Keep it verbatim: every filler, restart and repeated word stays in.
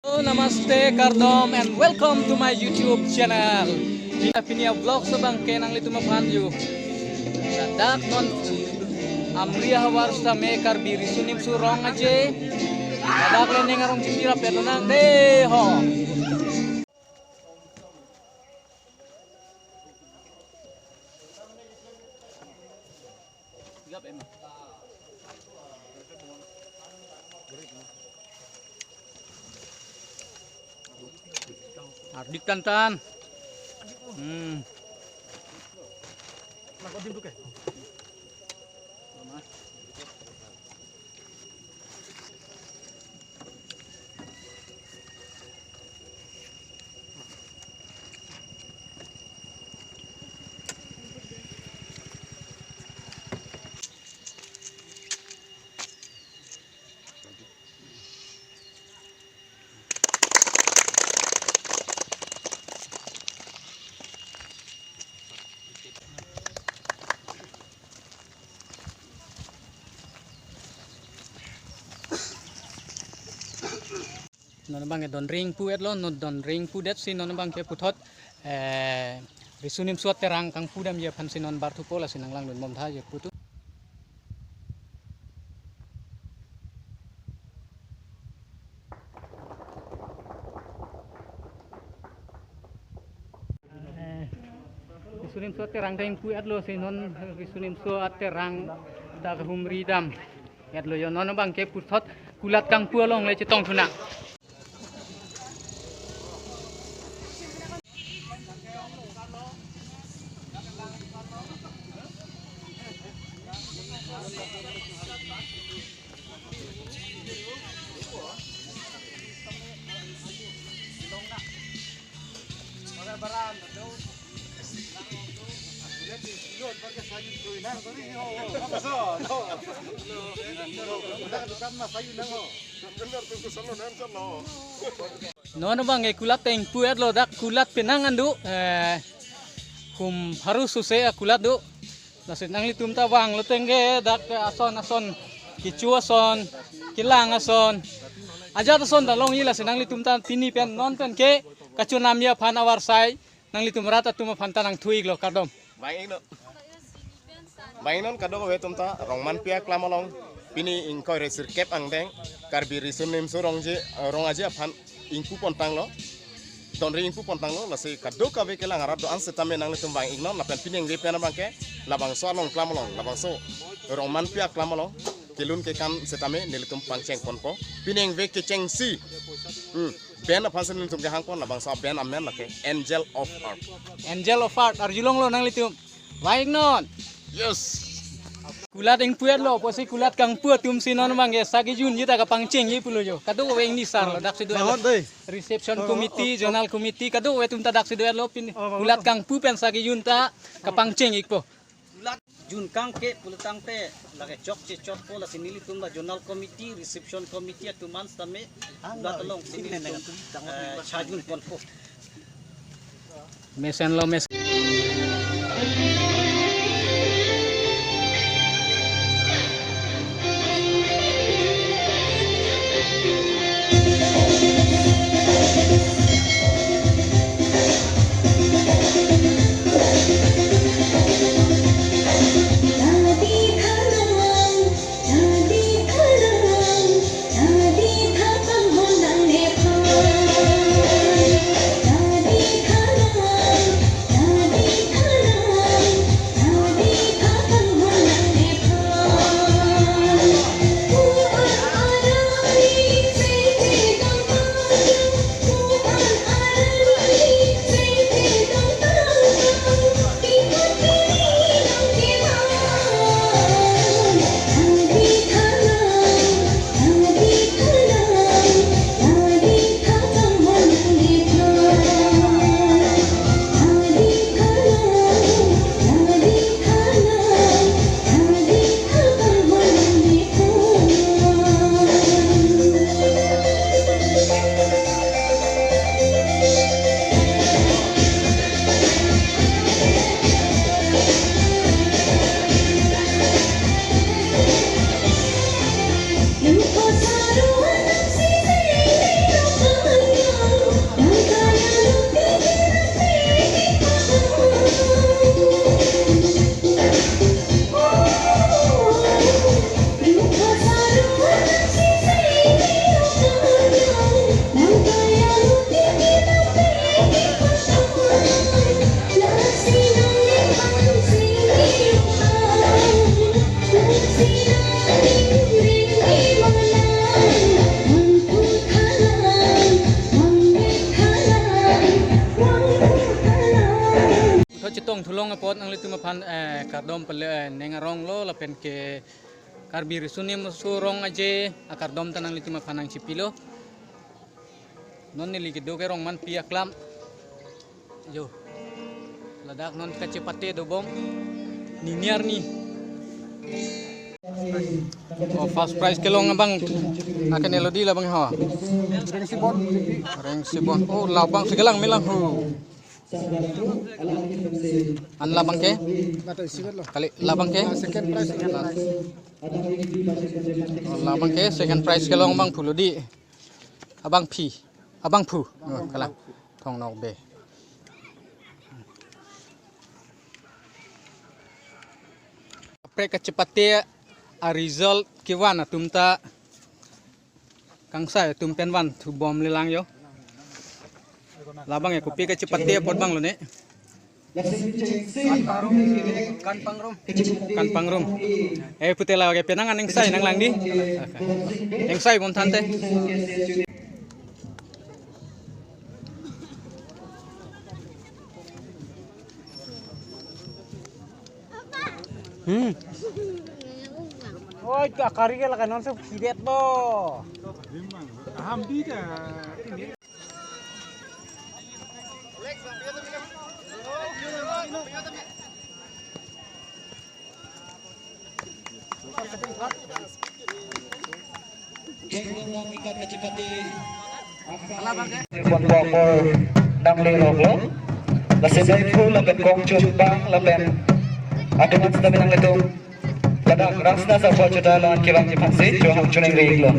Hello, namaste, kardom, and welcome to my YouTube channel. Pini a vlog so abang ke nanglitum aphan jo. Ladak non Amri ahavar sitame Karbi Riso Nimso Rong Aje. Ladak le ning arong chipirap lonang dei ho. Ardik tantan. Hmm. Non abang ke don ring pu etlo, non don ring pu det si non abang ke puthot, eh, Riso Nimso Aterang kangpu damji aphan si non bar thupo lasi nanglangdun bom tha je putu. Eh, Riso Nimso Aterang ta ingpu etlo si non Riso Nimso Aterang dak humri dam etlo jo, non abang ke puthot kulat kangpu along le chetong thu nang. Non abang ke kulat ta ingpu etlo, dak kulat penang an do, eh, hum harus suse akulat do. Lasi nanglitum ta vanglo tangte dak ason ason, kecho ason, kelang ason, ajat ason ta longji, lasi nanglitum ta pini pen non pen ke kachonamji aphan avarsai nanglitum rat atum aphan ta nangthu-iklo, kardom. Vang-iknon. Vang-iknon kadokave atum ta Rongmanpi aklam along pini ingkoi ra sirkep angdeng Karbi Riso Nimso Rong Aje, Rong Aje aphan ingpu pontanglo. Don ring ingpu pontanglo, lasi kadokave kelang arat do-an setame nanglitum vang-iknon, lapen pini ingve pen abang ke labangso along klam along, labangso Rongmanpi aklam along kelun kekan setame nelitum pangcheng ponpo. Pini ingve kechengsi, hmm, band aphan si nelitum kehang pon, labangso a-band amen lake Angel of Earth. Angel of Earth, arjulonglo nanglitum. Vang-iknon. Yes. Kulat ingpu etlo, pusi kulat kangpu atum si non abang ke sa kejunji ta kapangchengji pulo jo. Kadokave ingni sar lo, dak si do-etlo. Mahon dei. Reception committee, zonal committee, kadokave atum ta dak si do-etlo pini. Oh, kulat kangpu pen sa kejun ta kapangcheng-ikpo. Jun kangke pulo tangte lake chokche chokpo, lasi nelitum la zonal committee, reception committee atum an setame kulat along si nelitum, eh, chajun ponpo. Mesenlo, mesen. Tong thulong apot nanglitum aphan, eh, kardom pale, eh, Neng Arong lo lapen ke Karbi Riso Nimso Rong Aje akardom ta nanglitum aphan nangchipilo. Non neli kedo ke Rongmanpi aklam. Jo. Ladak non kachepate dobom. Nini arni. Oh, first prize kelong abang. Akan elodi labang ho. Reng Sibon. Reng Sibon. Oh, labang segelang melang ho. An labang ke? Kali labang ke? Second prize. Oh, labang ke second prize kelong abang phu lo di. Abangpi. Abangphu. Oh, kalang. Thong Nokbe. Kaprek kachepate a result kevan atum ta kangsai atum pen van thubom lelang jo. Labang ya kopi kachepate apot abang lo ne. Kan Pangrum. Kan Pangrum. Eh, pute la ke penang aning sai nanglang di. Aning sai bom than te. Hmm. Oi, ka kari ke laga non se khidet bo. Aham di ta. Pon pon bor nangle rok lo. Lasi dai phu lapen kong chumpang lapen atuman sita binang itu. Ladak Rangsina Sarpo Chuta lawan kevangji aphansi chohang choningri iklo.